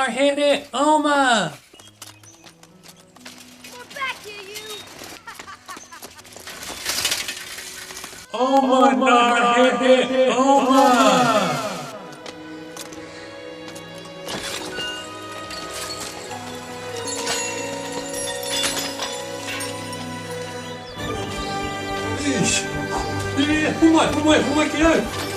Nar here oma! Oma nar here oma! Homai, homai, homai ki au!